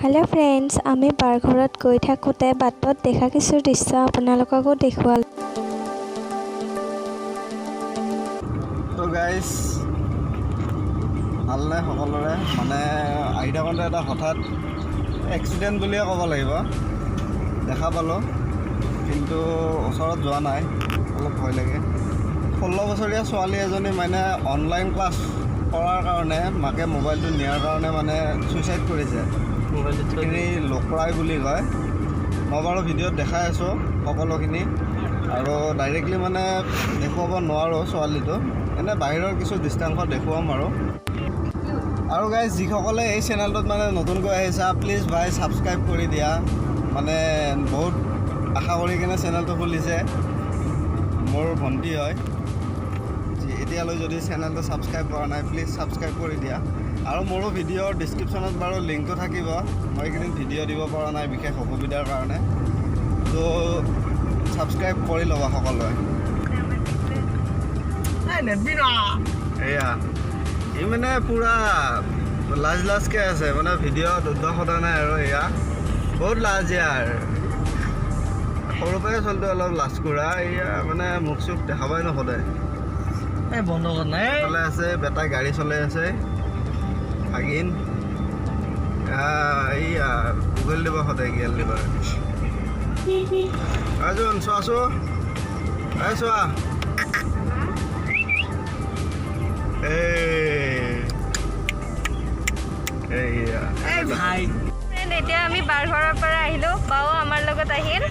Hello' friends, আমি বাৰঘৰত গৈ থাকোঁতে বাটত দেখা কিছু দৃশ্য আপোনালোককো দেখুৱালোঁ। তো গাইজ, ভালনে সকলোৰে? মানে আহি থাকোঁতে এটা হঠাৎ এক্সিডেণ্ট বুলিয়ে ক'ব লাগিব, দেখা পালোঁ, কিন্তু ওচৰত যোৱা নাই, অলপ ভয় লাগে। 16 বছৰীয়া ছোৱালী এজনী মানে অনলাইন ক্লাছ কৰাৰ কাৰণে মাকে মোবাইলটো নিয়াৰ কাৰণে মানে ছুইচাইড কৰিছে। সেইখিনি লোকৰাই বুলি কয়। মই বাৰু ভিডিঅ'ত দেখাই আছোঁ সকলোখিনি, আৰু ডাইৰেক্টলি মানে দেখুৱাব নোৱাৰোঁ ছোৱালীটো, এনে বাহিৰৰ কিছু দৃষ্টাংশ দেখুৱাম আৰু। আৰু গাইজ, যিসকলে এই চেনেলটোত মানে নতুনকৈ আহিছা, প্লিজ ভাই ছাবস্ক্ৰাইব কৰি দিয়া। মানে বহুত আশা কৰি কিনে চেনেলটো খুলিছে, মোৰ ভণ্টি হয়। এতিয়ালৈ যদি চেনেলটো ছাবস্ক্ৰাইব কৰা নাই, প্লিজ ছাবস্ক্ৰাইব কৰি দিয়া। আৰু মোৰো ভিডিঅ'ৰ ডিছক্ৰিপশ্যনত বাৰু লিংকটো থাকিব। মই এইকেইদিন ভিডিঅ' দিব পৰা নাই বিশেষ অসুবিধাৰ কাৰণে, ত' ছাবস্ক্ৰাইব কৰি ল'বা সকলোৱে। এয়া ই মানে পূৰা লাজ লাজকৈ আছে, মানে ভিডিঅ'ত উদ্ভৱ সোধা নাই আৰু। এয়া বহুত লাজ ইয়াৰ, সৰুৰ পৰাই চলটো অলপ লাজ কৰা। এয়া মানে মুখ চুখ দেখাবই নোখোধে। চলাই আছে বেটাই, গাড়ী চলাই আছে ভাগিন। এইয়া গুগল দিব সদায়, গিয়াল দিব। আজোন চোৱাচোন, এই চোৱা, এতিয়া আমি বাৰঘৰৰ পৰা আহিলোঁ, বাও আমাৰ লগত আহিল।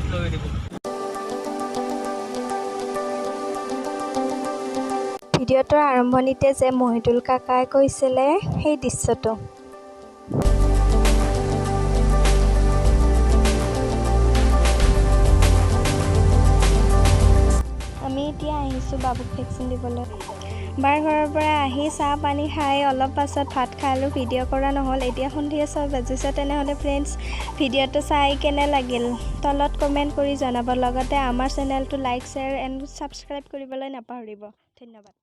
ভিডিঅ'টোৰ আৰম্ভণিতে যে মহিদুল কাকাই কৈছিলে সেই দৃশ্যটো। আমি এতিয়া আহিছোঁ বাবুক ভেকচিন দিবলৈ। বাৰ ঘৰৰ পৰা আহি চাহ পানী খাই অলপ পাছত ভাত খালোঁ, ভিডিঅ' কৰা নহ'ল। এতিয়া সন্ধিয়া 6 বাজিছে। তেনেহ'লে ফ্ৰেণ্ডছ, ভিডিঅ'টো চাই কেনে লাগিল তলত কমেণ্ট কৰি জনাব। লগতে আমাৰ চেনেলটো লাইক, শ্বেয়াৰ এণ্ড ছাবস্ক্ৰাইব কৰিবলৈ নাপাহৰিব। ধন্যবাদ।